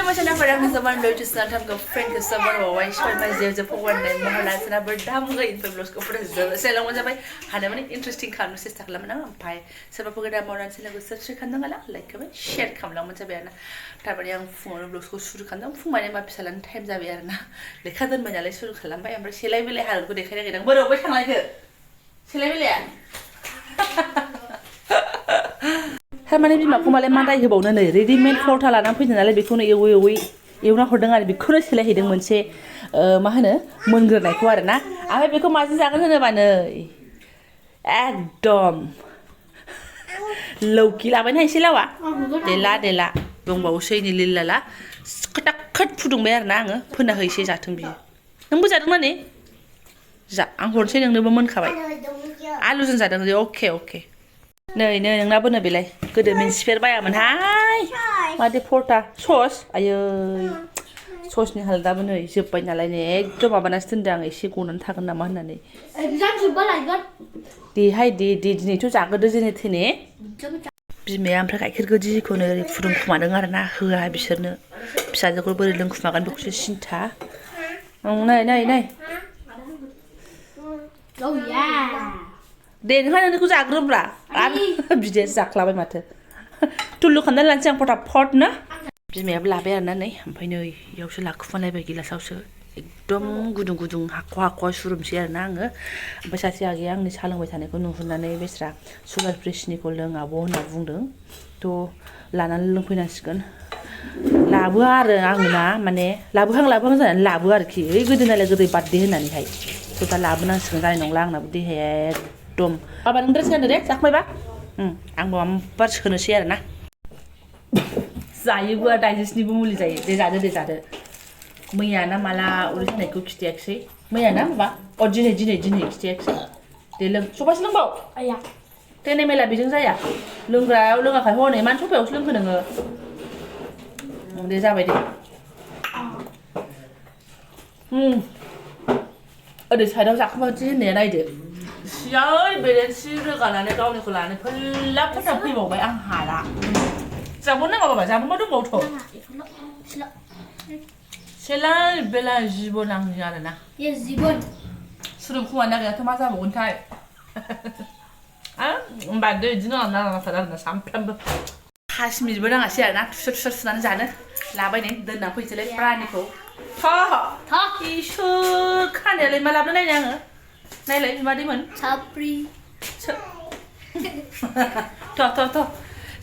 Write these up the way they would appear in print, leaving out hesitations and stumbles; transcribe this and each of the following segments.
Masana parang Jobanivlog just not have friend ke sabar wawai shoi mai je pokwan nai mahala sana berdam ga in vlogs ko pura sela mo jabai hana mani interesting kan mesti tak lam na ampai sebab pegada mau nan sela go subscribe kan ngala like ka share kam lam jabai na tabar yang phone vlogs ko shuru kan phung mane ma pisalan time jabai na lekha dan banyak shuru khalam bai amra selai bele hal ko dekhai gedang boro bai thanglai ke selai bele थारमाने बिमाखौ मालाय मा दाय होबावनो नै readymade फरथा लानानै फैदों नालाय बेखौनो एवना हरदों आरो बेखौनो सोलायहैदों मोनसे मा होनो मोनग्रोनायखौ आरो ना ओमफ्राय बेखौ माजों जागोन होनोबा नै एकदम लौकी लाबायना एसे लावा देला दंबावोसै नै लिलाला खटाखट फुदुंबाय आरो ना आङो फोना हो एसे जाथों बियो नोंबो जादों ना ने जा आं हरनोसै नोंनोबो मोनखाबाय आलुजों जादों अके नै नोंनाबो नो बेलाय गोदो मिन्थिफेर बायामोनहाय मादि फरथा सस आयै ससनि हालदाबो नै जोब्बाय नालाय नै एकदम माबानासो दोनदों आं एसे गनानै थागोन नामा होननानै एगजाम जोब्बा लायगोन देहाय दे दिनैथ' जागोदो जेने थेने बिमाया ओमफ्राय गाइखेर गोदिखौनो ओरै फुदुंखुमादों आरो ना होआ बिसोरनो फिसाजोखौ बोरै लोंखुमागोन बेखौसो सिन्था नै दे नोंहा नोंनिखौ जाग्रोब्रा आरो बिदियासो जाख्लाबाय माथो तुल्लु खालामनानै लानोसै आं फटाफट नो बिमायाबो लाबाय आरोना नै ओमफ्राय नै इयावसो लाखुमालायबाय गिलासावसो एकदम गुदुं हाखवा सुरुमसै आरोना आङो ओमफ्राय सासे आगैया आंनि सा लोंबाय थानायखौ नुहुरनानै बेस्रा सुगार फ्रिसनिखौ लों आब' होनना बुंदों थ' लानानै लोंफैनांसिगोन लाबोआ आरो आंना माने लाबोहां जानानै लाबो आरोखि ओइ गोदोनालाय गोदै बार्थडे होननानैहाय थ' दा लाबोनांसिगोन जानाय नंला आंनाबो देहाया एकदम बाबा नों ड्रेस गानदो दे जाखांबायबा आंबो माबा सोनोसै आरो ना जायोबो डाइजेस्टनिबो मुलि जायो दे जादो मैया ना माला उदै सानायखौ खिथायाखिसै मैया ना माबा दिनै खिथायाखिसै दे लों सबासो लोंबाव आया देनै मेला बेजों जाया लोंग्रायाव लोङाखै हनै मानो सफायावसो लोंखो नोङो दे जाबाय दे ओरै साइडआव जाखांबायदि होननाया नायदो सियाय बेरेन्सि रोगानानै गावनिखौ लानानै फोल्लाब फोथाब फैबावबाय आं हाला जाबावनो नाङा बाबा जाबावबा दंबावथ' सेलाय बेला जिबन आंनि आरोना जिबन सुरुमखुमानो नागिरनायाथ' मा जाबावगोनथाय होमबा दै बिदिनो नांथार आरोना सामफ्रामबो 5 मिनिटबो नाङासै आरोना थुसोर सुनानै जानो लाबाय नै दोनना फैसैलाय प्रानिखौ इसोर खानायालाय मा लाबोनो नायनो आङो नायलाय मादैमोन साप्रि थ'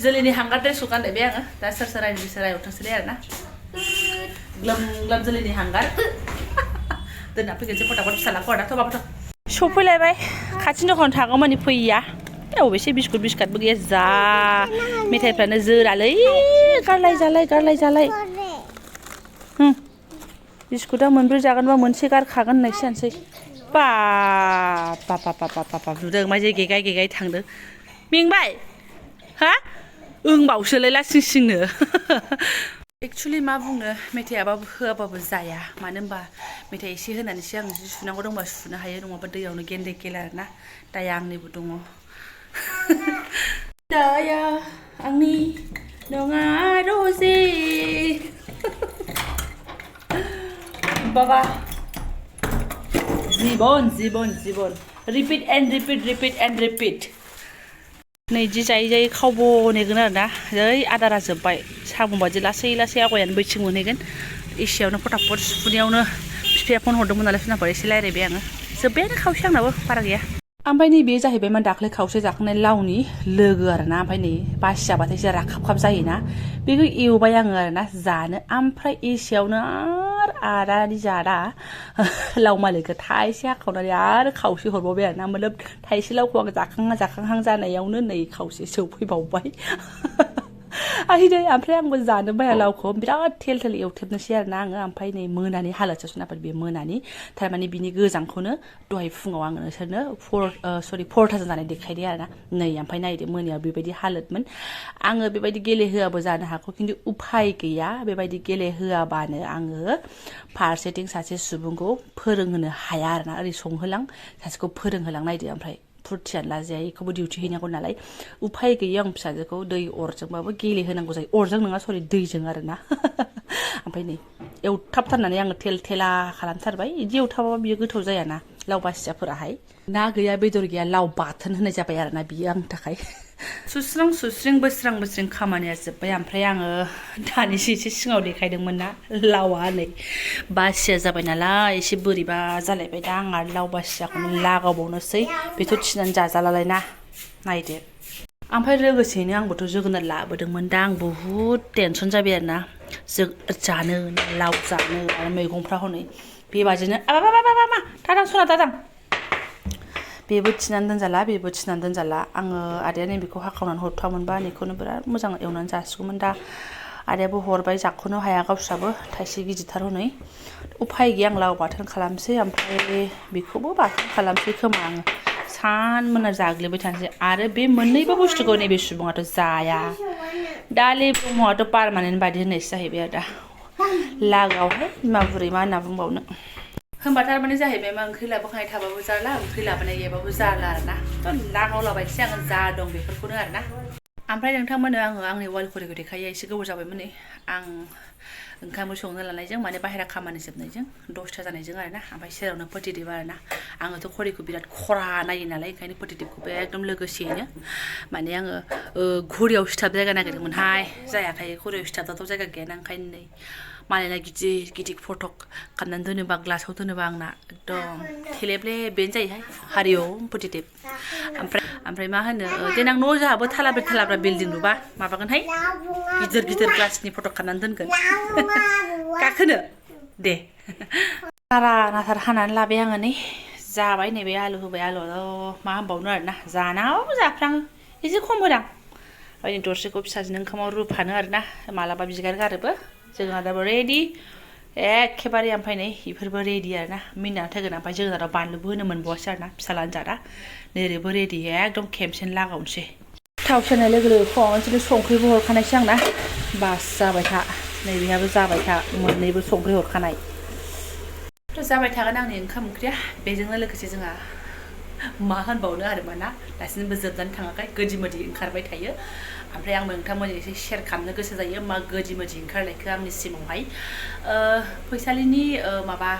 जोलैनि हांगार ड्रेसखौ गानबाय बे आङो दा सोर रायनो बिसोर रायहरथोंसैलाय आरोना ग्लोम जोलैनि हांगार दोनना फैगोनसै फटाफट फिसालाखौ आरोना थ' बाबोथ' सफैलायबाय खाथिनि दखानाव थागौमानि फैया अबेसे बिस्कुटबो गैया जा मेथाइफ्रानो जोरालै गारलाय जालाय बिस्कुटा मोनब्रै जागोनबा मोनसे गारखागोन होननायसो जानोसै बाब नुदों मा जे गेगाय थांदों मेंबाय हा बावसोलाय लासिंसिंनो एक्चुअलि मा बुंनो मेथाइयाबाबो होआबाबो जाया मानो होनबा मेथाइ एसे होनानैसो आं जि सुनांगौ दंबा सुनो हायो नङाबा दैयावनो गेन्दे गेला आरोना दाया आंनिबो दङ दाया आंनि नङा रजे बाबा जीवन रिपिट एन्ड रिपिट नै इदि जायै खावबोनेगोन आरोना जै आदारा जोब्बाय साम' बादि लासै आगयानो बैथिं मोनहैगोन एसेयावनो फटाफट सुनायावनो बिफाया फन हरदोंमोन नालाय फिनाफोर एसे रायलायबाय आङो जोब्बायानो खावसे आंनाबो बारा गैया ओमफ्राय नै बेयो जाहैबाय मा दाख्लै खावसे जाखांनाय लावनि लोगो आरोना ओमफ्राय नै बासि जाबाथाय एसे राखाब जायोना बेखौ एवबाय आङो आरोना जानो ओमफ्राय एसेयावनो आदानि जादा लाव मालिकखौ थाइसे हाखावनानै आरो खावसे हरबावबाय आरोना मतलब थाइसे लावखौ आं जाखांहां जानायावनो नै खावसे सौफैबावबाय आहिदै ओमफ्राय आंबो जानो बाया लावखौ बिराद थेल एवथेबनोसै आरोना आङो ओमफ्राय नै मोनानि हालोदसो सुनाफोर बे मोनानि थारमाने बिनि गोजांखौनो दहाय फुङाव आङो नोंसोरनो 4थाजों जानाय देखायदों आरोना नै ओमफ्राय नायदो मोनायाव बेबायदि हालोदमोन आङो बेबायदि गेलेहोआबो जानो हागौ खिन्थु उफाय गैया बेबायदि गेलेहोआबानो आङो फारसेथिं सासे सुबुंखौ फोरोंहोनो हाया आरोना ओरै संहोलां सासेखौ फोरोंहोलां नायदो ओमफ्राय फुरथियानो लाजाया बेखौबो डिउटि हैनांगौ नालाय उफाय गैया आं फिसाजोखौ दै अरजोंबाबो गेलेहोनांगौ जायो अरजों नङा सरि दैजों आरोना ओमफ्राय नै एवथाबथारनानै आङो थेल थेला खालामथारबाय इदि एवथाबाबा बियो गोथाव जायाना लाव बासियाफोराहाय ना गैया बेदर गैया लाव बाथोन होनाय जाबाय आरोना बियो आंनि थाखाय सुस्रां सुस्रिं बोस्रां बोस्रिं खामानिया जोब्बाय ओमफ्राय आङो दानिसो एसे सिङाव देखायदोंमोन ना लावा नै बासिया जाबाय नालाय एसे बोरैबा जालायबाय दा आं आरो लाव बासियाखौनो लागावबावनोसै बेथ' थिनानै जाजालालाय ना नायदो ओमफ्राय लोगोसेनो आंबोथ' जोगोनार लाबोदोंमोन दा आं बुहुद टेनसन जाबाय आरोना जानो लाव जानो आरो मैगंफ्रा हनै बेबादिनो मा दादां सना दादां बेबो थिनानै दोनजाला बेबो थिनानै दोनजाला आङो आदाया नैबेखौ हाखावनानै हरथ'वामोनबा बेखौनो बिराद मोजां एवनानै जासिगौमोन दा आदायाबो हरबाय जाख'नो हाया गावस्राबो थाइसे गिदिरथार हनै उफाय गैया आं लाव बाथोन खालामसै ओमफ्राय बेखौबो बाथोन खालामसै खोमा आङो सान मोना जाग्लिबाय थानोसै आरो बे मोननैबो बुस्थुखौ नैबे सुबुङाथ' जाया दालि ब्रह्मआथ' पारमानेन्ट बादि होननायसो जाहैबाय आरो दा लागावहाय बिमा बुरै मा होनना बुंबावनो होमबा थारमाने जाहैबाय मा ओंख्रि लाबोखानाय थाबाबो जारला ओंख्रि लाबोनाय गैयाबाबो जारला आरोना थ' लागावलाबायसै आङो जा दं बेफोरखौनो आरोना ओमफ्राय नोंथांमोननो आङो आंनि वाल घरिखौ देखायो एसे गोबाव जाबायमोन नै आं ओंखामबो संनो लानायजों माने बाहेरा खामानि जोबनायजों 10ता जानायजों आरोना ओमफ्राय सेरावनो फोथिदेब आरोना आङोथ' घरिखौ बिराद खरा नायो नालाय ओंखायनो फोथिदेबखौबो एकदम लोगोसेयैनो माने आङो घरियाव सिथाब जायगा नागिरदोंमोनहाय जायाखै घरियाव सिथाबथाव जायगा गैयाना ओंखायनो नै मालायना गिदिर गिदिर फटक खालामनानै दोनोबा ग्लासाव दोनोबा आंना एकदम थेलेबले बेनो जायोहाय हारियाव फोथिदेब ओमफ्राय मा होनो देनां न' जोंहाबो थालाब्रा बिल्डिं लुबा माबागोनहाय गिदिर गिदिर ग्लासनि फटक खालामनानै दोनगोन गाखोनो दे नाथार हानानै लाबाय आङो नै जाबाय नैबे आलु होबाय आलुआव मा होनबावनो आरोना जानायाव जाफ्राङो एसे खम होदां ओमफ्राय दरसेखौ फिसाजोनो ओंखामाव रुफानो आरोना मालाबा बिगार गारोबो जोगोनाराबो रेडि एखेबारे ओमफ्राय नै बेफोरबो रेडि आरोना मिनिनानै थैगोन ओमफ्राय जोगोनाराव बानलुबो होनो मोनबावासै आरोना फिसालानि जादा नैबो रेडि एकदम खेमसेनो लागावनोसै थाव सेरनाय लोगो लोगो खनसेनो संख्रिबो हरखानायसै आंना बास जाबाय था नैबेहाबो जाबाय था मोननैबो संख्रि हरखानाय थ' जाबाय थागोन आंनि ओंखाम ओंख्रिया बेजोंनो लोगोसे जोंहा मा होनबावनो आरो माना दासिमबो जोबनानै थाङाखै गोदि मोदि ओंखारबाय थायो ओमफ्राय आंबो नोंथांमोनजों एसे शेयार खालामनो गोसो जायो मा गोदि मोदि ओंखारनायखौ आंनि सिमावहाय फैसालिनि माबा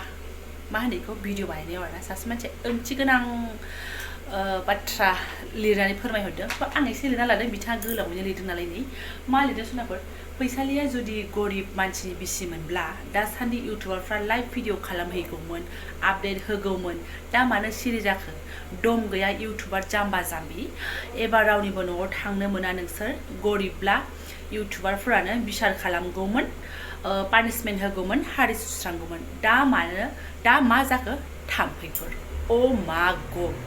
मा होनो बेखौ भिडिअ बानायनायाव आरोना सासे मानसिया ओंथि गोनां बाथ्रा लिरनानै फोरमायहरदों आं एसे लिरना लादों बिथाङा गोलावैनो लिरदों नालाय नै मा लिरदों सनाफोर फैसालिया जुदि गरिब मानसिनि बिसिमोनब्ला दासान्दि इउटुबारफ्रा लाइभ भिडिअ खालामहैगौमोन आपडेट होगौमोन दा मानो सिरि जाखो दम गैया इउटुबार जाम्बा जाम्बि एबार रावनिबो न'आव थांनो मोना नोंसोर गरिबब्ला इउटुबारफोरानो बिसार खालामगौमोन पानिशमेन्ट होगौमोन हारि सुस्रांगौमोन दा मा जाखो थाम्फैफोर अ मा गड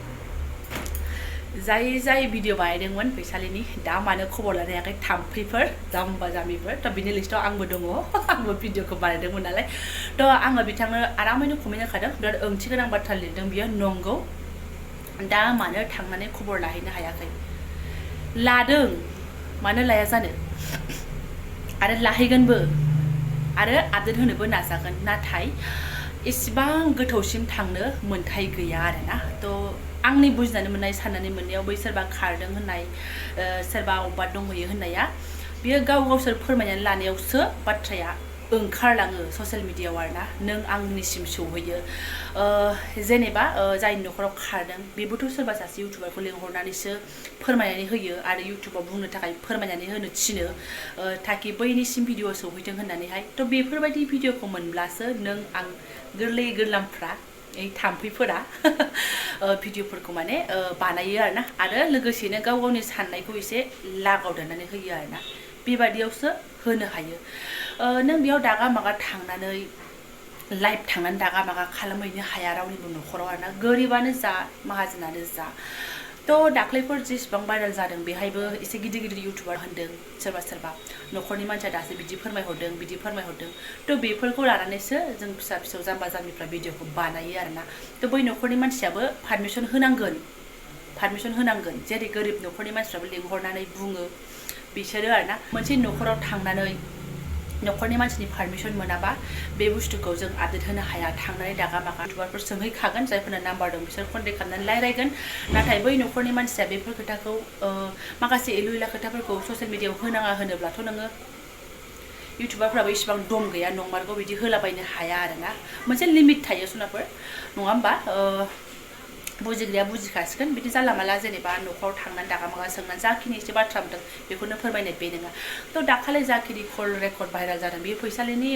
जाय भिडिअ बानायदोंमोन फैसालिनि दा मानो खबर लानो हायाखै थाम्फैफोर जाम्बा जाम्बिफोर थ' बिनि लिस्टआव आंबो दङ आंबो भिडिअखौ बानायदोंमोन नालाय थ' आङो बिथांनो आरामैनो कमेन्ट होखादों बिराद ओंथि गोनां बाथ्रा लिरदों बियो नंगौ दा मानो थांनानै खबर लाहैनो हायाखै लादों मानो लाया जानो आरो लाहैगोनबो आरो आपडेट होनोबो नाजागोन नाथाय इसिबां गोथौसिम थांनो मोन्थाय गैया आरोना थ' आंनि बुजिनानै मोननाय साननानै मोननायाव बै सोरबा खारदों होननाय सोरबा अबेबा दंहैयो होननाया बियो गावसोर फोरमायनानै लानायावसो बाथ्राया ओंखारलाङो ससियेल मिडियायाव आरोना नों आंनिसिम सौहैयो जेनेबा जायनि न'खराव खारदों बेबोथ' सोरबा सासे इउटुबारखौ लिंहरनानैसो फोरमायनानै होयो आरो इउटुबाव बुंनो थाखाय फोरमायनानै होनो थिनो ताकि बैनिसिम भिडिअ सौहैथों होननानैहाय थ' बेफोरबायदि भिडिअखौ मोनब्लासो नों आं गोरलै गोरलामफ्रा थाम्फैफोरा भिडिअफोरखौ माने बानायो आरोना आरो लोगोसेनो गाव गावनि साननायखौ एसे लागावदेरनानै होयो आरोना बेबादियावसो होनो हायो नों बेयाव दागा मागा थांनानै लाइभ थांनानै दागा मागा खालामहैनो हाया रावनिबो न'खराव आरोना गोरिबानो जा माहाजोनानो जा थ' दाख्लैफोर जेसेबां भाइरेल जादों बेहायबो एसे गिदिर गिदिर इउटुबार होनदों सोरबा न'खरनि मानसिया दासो बिदि फोरमायहरदों थ' बेफोरखौ लानानैसो जों फिसा फिसौ जाम्बा जाम्बिफ्रा भिडिअखौ बानायो आरोना थ' बै न'खरनि मानसियाबो पारमिसन होनांगोन जेरै गोरिब न'खरनि मानसिफ्राबो लिंहरनानै बुङो बिसोरो आरोना मोनसे न'खराव थांनानै न'खरनि मानसिनि पारमिसन मोनाबा बे बुस्थुखौ जों आपडेट होनो हाया थांनानै दागा मागा इउटुबारफोर सोंहैखागोन जायफोरना नाम्बार दं बिसोर कन्टेक्ट खालामनानै रायलायगोन नाथाय बै न'खरनि मानसिया बेफोर खोथाखौ माखासे एलु एला खोथाफोरखौ ससियेल मिडियायाव होनाङा होनोब्लाथ' नोङो इउटुबारफ्राबो इसिबां दम गैया नंमारगौ बिदि होलाबायनो हाया आरोना मोनसे लिमिट थायो सनाफोर नङा होमबा बुजिग्राया बुजिखासिगोन बिदि जाला माला जेनेबा न'खराव थांनानै दागा मागा सोंनानै जाखिनि एसे बाथ्रा बुंदों बेखौनो फोरमायनाय बे नङा थ' दाखालि जाखिनि कल रेकर्ड भाइरेल जादों बे फैसालिनि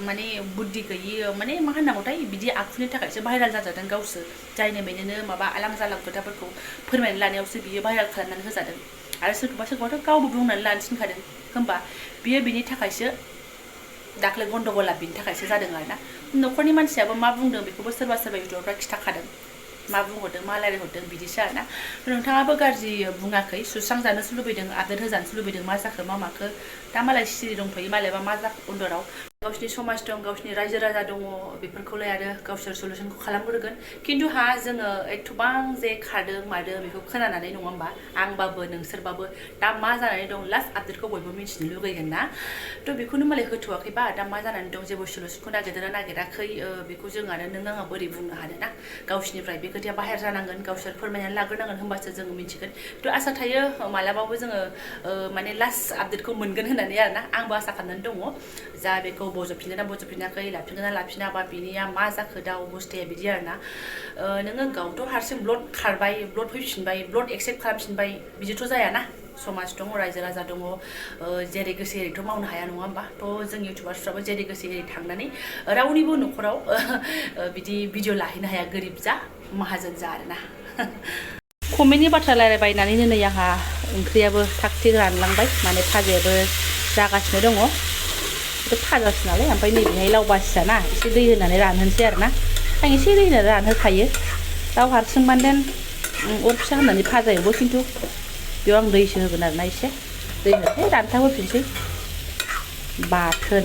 माने बुद्धि गैयि माने मा होननांगौथाय बिदि आखुनि थाखायसो भाइरेल जाजादों गावसो जायनो बेनोनो माबा आलां जालां खोथाफोरखौ फोरमायनानै लानायावसो बियो भाइरेल खालामनानै होजादों आरो सोरखौबाथ' गावबो बुंनानै लानो थिनखादों होमबा बियो बिनि थाखायसो दाख्लै गन्डगला बिनि थाखायसो जादों आरोना न'खरनि मानसियाबो मा बुंदों बेखौबो सोरबा इउटुबारफ्रा खिथाखादों मा बुंहरदों मा रायलायहरदों बिदिसो आरोना नोंथाङाबो गाज्रि बुङाखै सुस्रांजानोसो लुबैदों आपडेट होजानोसो लुबैदों मा जाखो मा माखो दा मालाय सिरि दंथ'यो मालायबा मा जाखो उन्दराव गावसिनि समाज दं गावसिनि रायजो राजा दङ बेफोरखौलाय आरो गावसोर सलुसनखौ खालामग्रोगोन खिन्थु जोङो एथबां जे खारदों मादों बेखौ खोनानानै नङा होमबा आंबाबो नोंसोरबाबो दा मा जानानै दं लास्ट आपडेटखौ बयबो मिथिनो लुगैगोन ना थ' बेखौनो मालाय होथ'वाखैबा दा मा जानानै दं जेबो सलुसनखौ नागिरदोंना नागिराखै बेखौ जों आरो नों आङा बोरै बुंनो हानो ना गावसिनिफ्राय बे खोथाया बाहेर जानांगोन गावसोर फोरमायनानै लाग्रोनांगोन होमबासो जोङो मिथिगोन थ' आसा थायो मालाबाबो जोङो माने लास्ट आपडेटखौ मोनगोन होननानै आरोना आंबो आसा खालामनानै दङ जा बेखौ बजबफिनदोंना बजबफिनाखै लाफिनगोनना लाफिनाबा बिनिया मा जाखो दा अबस्थाया बिदि आरोना नोङो गावथ' हारसिं ब्लड खारबाय ब्लड फैफिनबाय ब्लड एक्सेप्ट खालामफिनबाय बिदिथ' जायाना समाज दं रायजो राजा दङ जेरै गोसो एरैथ' मावनो हाया नङा होमबा थ' जों इउटुबार्सफ्राबो जेरै गोसो एरै थांनानै रावनिबो न'खराव बिदि भिडिअ लाहैनो हाया गोरिब जा माहाजोन जा आरोना कमेन्टनि बाथ्रा रायलायबायनानैनो नै आंहा ओंख्रियाबो थाग थिग रानलांबाय माने भाजायाबो जागासिनो दङ बेथ' भाजासो नालाय ओमफ्राय नैबेहाय लाव बासियाना एसे दै होनानै रानहोनोसै आरोना आं एसे दै होनानै रानहोखायो गाव हारसिंबानो अर फिसा होनानै भाजा एवो खिन्थु बेयाव आं दैसो होगोन आरोना एसे दै होनानै रानथाब होफिनसै बाथोन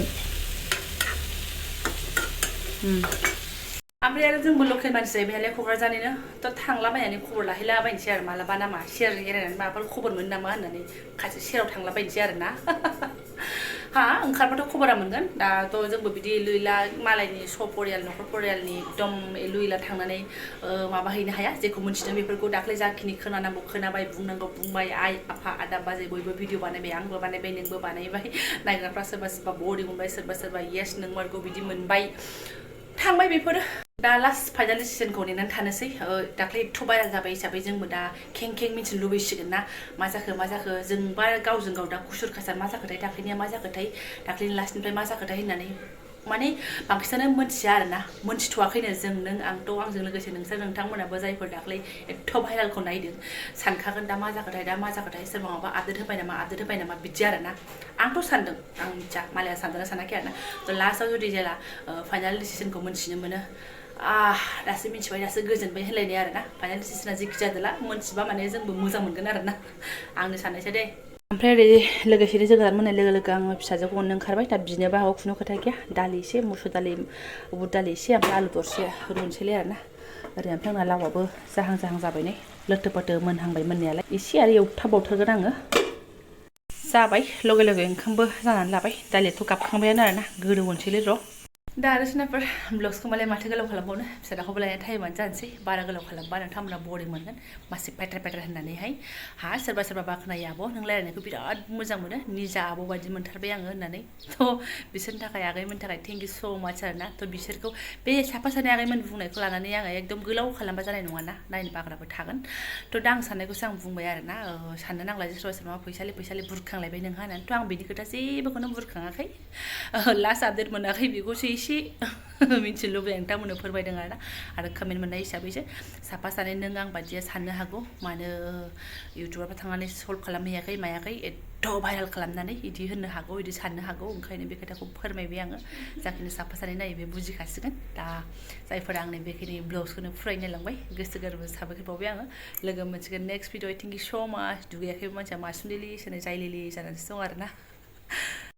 ओमफ्राय आरो जोंबो लकेल मानसि जाहैबाय क'क्राझारनिनो थ' थांलाबायनानै खबर लाहैलाबायनोसै आरो मालाबा नामा सेर एरायनानै माबाफोर खबर मोनो नामा होननानै खाथि सेराव थांलाबायनोसै आरोना ओंखारबाथ' खबरा मोनगोन दाथ' जोंबो बिदि लुइला मालायनि सपरियाल न'खर परियालनि एकदम लुइला थांनानै माबाहैनो हाया जेखौ मोनथिदों बेफोरखौ दाख्लै जाखिनि खोनानांगौ खोनाबाय बुंनांगौ बुंबाय आइ आफा आदा बाजै बयबो भिडिअ बानायबाय आंबो बानायबाय नोंबो बानायबाय नायग्राफ्रा सोरबा सोरबा बरिं मोनबाय सोरबा येस नोंमारगौ बिदि मोनबाय थांबाय बेफोरो दा लास्ट फाइनाल डिसिजनखौ नेनानै थानोसै दाख्लै एथ' भाइरेल जाबाय हिसाबै जोंबो दा खें मिथिनो लुबैसिगोन ना मा जाखो जोंबा गावजों गाव दा खुसुर खासार मा जाखोथाय दाख्लैनिया मा जाखोथाय दाख्लैनि लास्टनिफ्राय मा जाखोथाय होननानै माने बांसिनानो मोनथिया आरोना मोनथिथ'वाखैनो जों नों आंथ' आंजों लोगोसे नोंसोर नोंथांमोनाबो जायफोर दाख्लै एथ' भाइरेलखौ नायदों सानखागोन दा मा जाखोथाय सोरबा माबा आपडेट होबाय नामा बिदि आरोना आंथ' सानदों आं मिथिया मालाया सानदोंना सानाखै आरोना थ' लास्टआव जुदि जेला फाइनाल डिसिजनखौ मोनथिनो मोनो दासो मिथिबाय दासो गोजोनबाय होनलायनाय आरोना फाइनाल डिसिजना जेखि जादोला मोनथिबा माने जोंबो मोजां मोनगोन आरोना आंनि साननायसो दे ओमफ्राय ओरै लोगोसेनो जोगोनार मोननाय लोगो लोगो आङो फिसाजोखौ अननो ओंखारबाय दा बिनोबा हागौ खुनु खोथा गैया दालि एसे मुसुर दालि बुट दालि एसे ओमफ्राय आलु दरसे रुनोसैलाय आरोना ओरै ओमफ्राय आंना लावाबो जाहां जाबाय नै लोथो फोथो मोनहांबाय मोननायालाय एसे आरो एवथाबावथारगोन आङो जाबाय लगे ओंखामबो जानानै लाबाय दालियाथ' गाबखांबायानो आरोना गोदौहोनोसैलै र' दा आरो सोरनाफोर ब्लग्सखौ मालाय माथो गोलाव खालामबावनो फिसाखौबो लायनाय टाइमानो जानोसै बारा गोलाव खालामबा नोंथांमोना बरिं मोनगोन मासे पेट्रा होननानैहाय सोरबा बाख्नायो आब' नों रायलायनायखौ बिराद मोजां मोनो निजा आब' बायदि मोनथारबाय आङो होननानै थ' बिसोरनि थाखाय आगैमोननि थाखाय थेंक इउ स' माच आरोना थ' बिसोरखौ बे साफा सानै आगैमोन बुंनायखौ लानानै आङो एकदम गोलाव खालामबा जानाय नङाना नायनो बाग्राबो थागोन थ' दा आं साननायखौसो आं बुंबाय आरोना साननो नांला जे सोरबा फैसालि बुरखांलायबाय नोंहा होननानै थ' आं बिनि खोथा जेबोखौनो बुरखाङाखै लास्ट आपडेट मोनाखै बेखौसो एसे मिथिनो लुबैयो नोंथांमोननो फोरमायदों आरो कमेन्ट मोननाय हिसाबैसो साफा सानै नों आं बादिया साननो हागौ मानो इउटुबारफ्रा थांनानै सल्भ खालामहैयाखै मायाखै एथ' भाइरेल खालामनानै बिदि होननो हागौ बिदि साननो हागौ ओंखायनो बे खोथाखौ फोरमायबाय आङो जाखिनि साफा सानै नायो बे बुजिखासिगोन दा जायफोरा आंनि बेखिनि ब्लग्सखौनो फुरायनो लांबाय गोसो गोरबो साबायखर बावबाय आङो लोगो मोनसिगोन नेक्स्ट भिडिअ थेंक इउ स' माच दुगैयाखैबो मानसिया मासुन्दैलि सोरनो जायलिलि जानानैसो दं आरोना